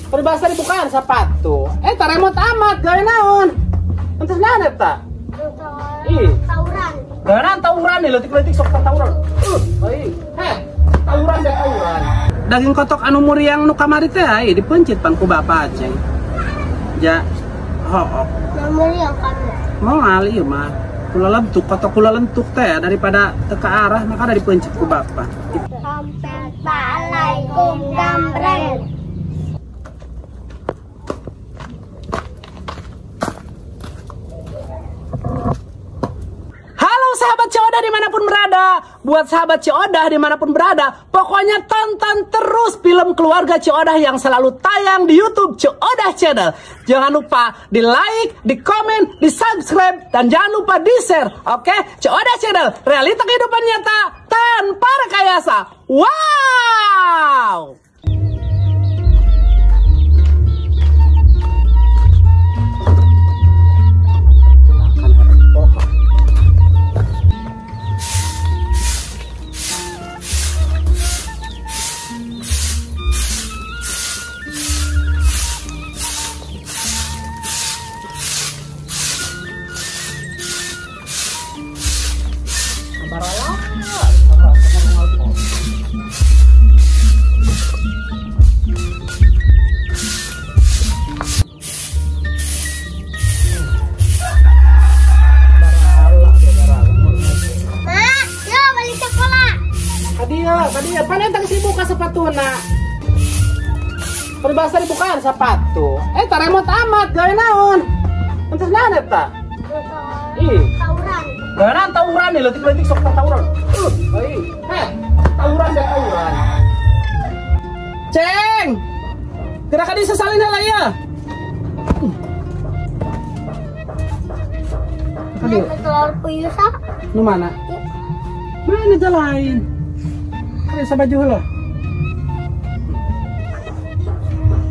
Peribahasa dibukaan sepatu. Eta remote amat gawe naon? Entos naon eta? Ih, tawuran. Gawe naon tawuran nih leutik-leutik sok tawuran. Euy, heh, tawuran deh tawuran. Daging kotok anu muriang nu kamari teh ai dipeuncit pan ku bapak Aceng. Ja, hook. Muriang kan. Moal ieu mah. Kula lentuk kotok kula lentuk teh daripada teu ka arah maka da dipeuncit ku bapak. Assalamualaikum gambreng. Sahabat Ceu Odah dimanapun berada, buat sahabat Ceu Odah dimanapun berada, pokoknya tonton terus film keluarga Ceu Odah yang selalu tayang di YouTube Ceu Odah Channel. Jangan lupa di like, di komen, di subscribe, dan jangan lupa di share. Oke, Ceu Odah Channel, realita kehidupan nyata tanpa rekayasa. Wow! Peribahasa dibukaan sepatu. Eta remote amat gawe naon? Entos naon eta? Ih, tawuran. Gawe naon tawuran nih leutik-leutik sok tawuran. Euy, heh, tawuran deh tawuran. Ceng. Gerak ka disesalin heula ieu. Aduh. Telur puyuh sah. Nu mana? Mana jalain? Ayo sabaju heula.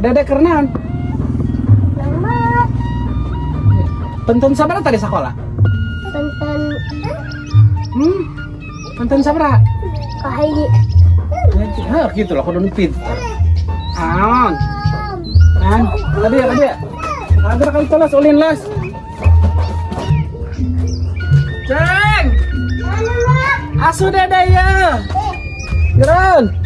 Dedek kernaon? Lama. Benten sabaraha tadi sekolah? Benten. Benten sabaraha? Kahiji. Hah, gitu lah kudu pinter. Aon. An, tadi ya, tadi ya. Agar kali telas ulin las. Ceng. Asu dede ya. Geran.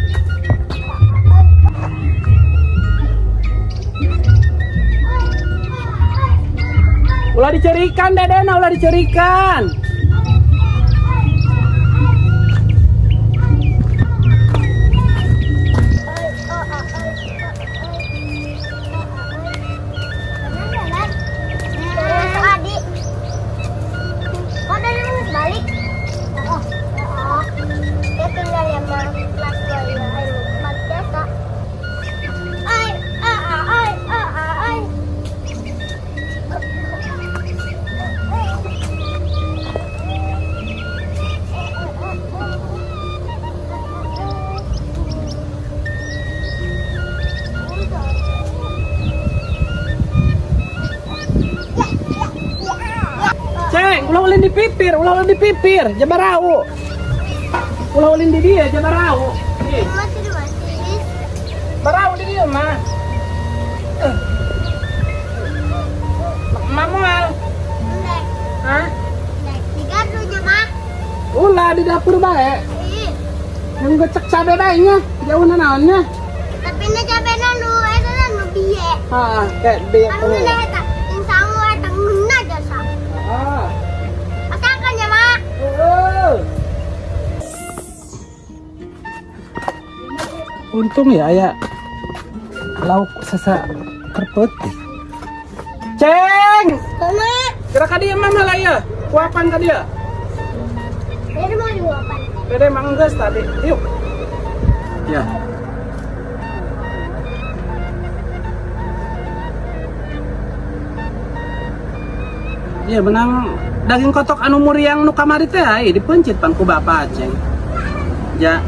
Ulah dicerikan dedena, ulah dicerikan. Ceng, ulah ulin di pipir, ulah ulin di pipir, jabarau. Ulah ulin di dia, jabarau. Barau di dia mah. Mamual. Hah? Di gardunya mah. Ulah di dapur bae. Yang gecek cabe bae nya, jauh naonnya. Tapi na cabe na nu eta nu bieu. Heeh, kayak bieu. Anu na eta, insangu eta ngeunah jasa. Masakan ya, Mak? Untung ya aya lauk sesa kerpet. Ceng! Mama. Gerak ka dieu mama lah ya. Kuapan ka dieu. Dede mau diuapan. Dede emang geus tadi. Yuk. Ya. Iya benang daging kotok anu muriang nu kamari teh ai dipeuncit pan ku bapak Aceng. Ja,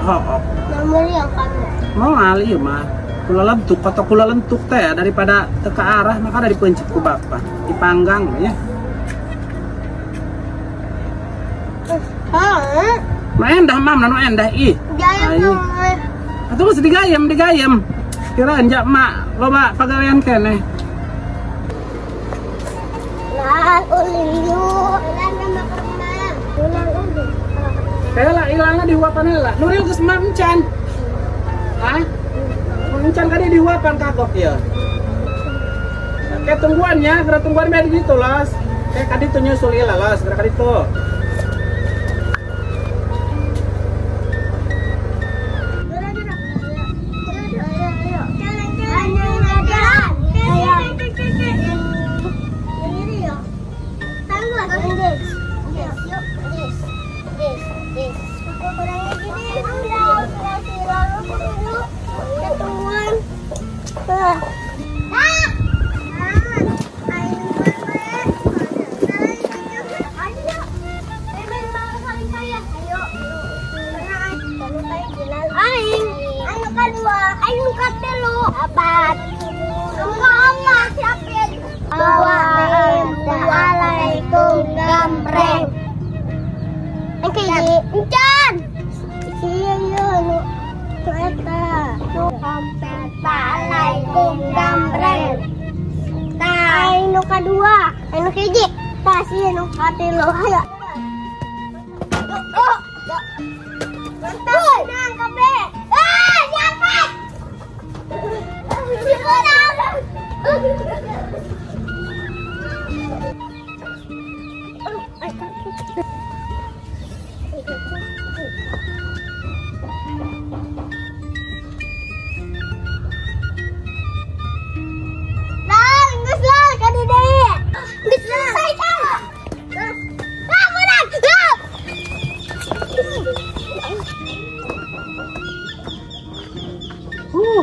hook. Muriang kan. Moal ieu mah. Kula lentuk kotok kula lentuk teh daripada teu ka arah maka da dipeuncit ku bapak. Dipanggang ya. Heeh. Nu endah mam, nu endah ih. Gayam. Atuh geus digayem, digayem. Kira enjak mak loba pagawean keneh. Lah ulin yuk, ulan sama kerma. Ulan ulin. Kela ilangna dihuapan heula. Nuril geus mah encan. Hah? Encan kadi dihuapan kagok ieu. Kayak tungguan ya, geura tungguan bae gitu los. Kayak kadi tuh nyusul ieu los, geura kadi tuh. Assalamualaikum gambreng. Encan. Assalamualaikum gambreng. Tah nu kadua, anu hiji, tah sieun nu katilu. Hayo. Mantap, menang kabeh. Ah, dapat.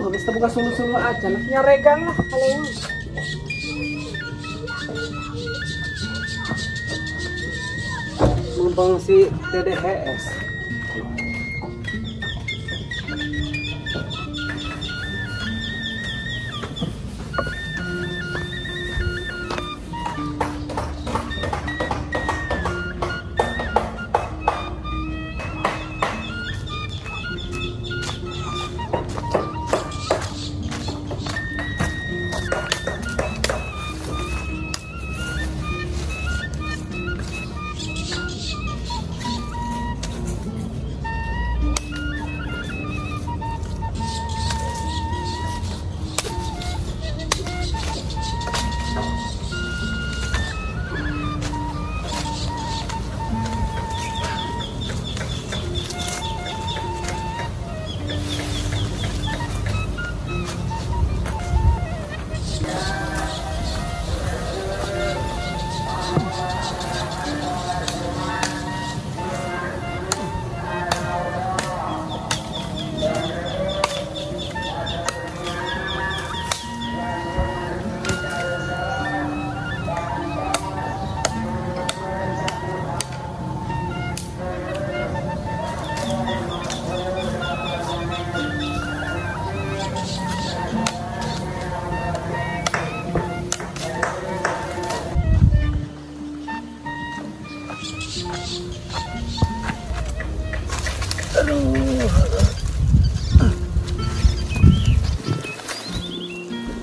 Habis terbuka sulu-sulu aja, nantinya regang lah kalau mumpung si TDHS.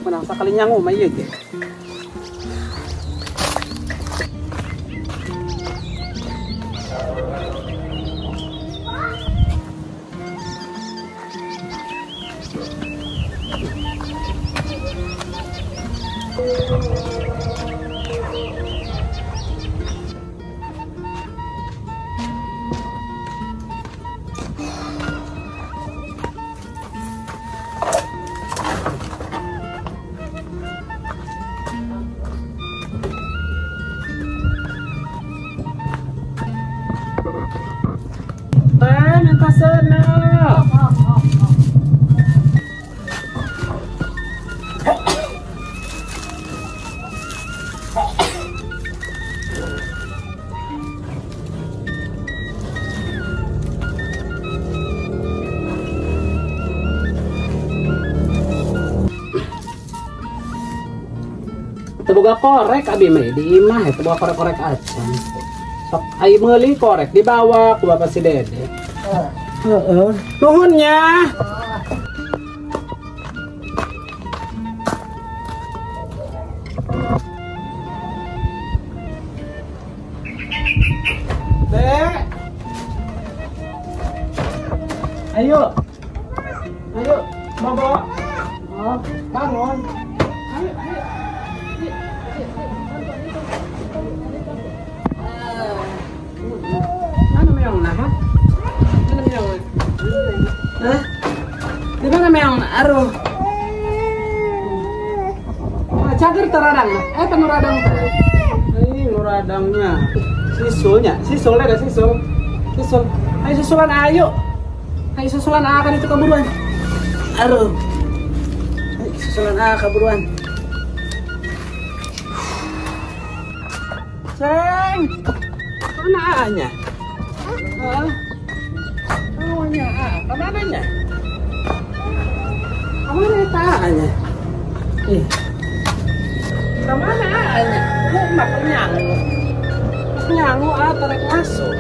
Menang sakali nyangu mah ieu ge. Teboga korek abi mah di imah ya teboga korek-korek acan. Sok ai meuli korek dibawa ku bapak si Dede. Heeh. Nuhun nya. Ayo. Ayo, bobo. Oh, bangun. Ayo, ayo. Mana meong nah? Mana meong? Hah? Di mana meong? Aduh. Cager teradang. Tenuradang. Ini nuradangnya. Sisulnya, sisul ada sisul. Sisul. Ayo susulan ayo. Ayo susulan akan itu keburuan. Aduh. Ayo susulan keburuan. Ceng. Mana A-nya? Heeh. Awalnya A, kemana nya? Kemana itu A-nya? Ih. Kemana A-nya? Lu mak nyangu. Nyangu A tarik masuk.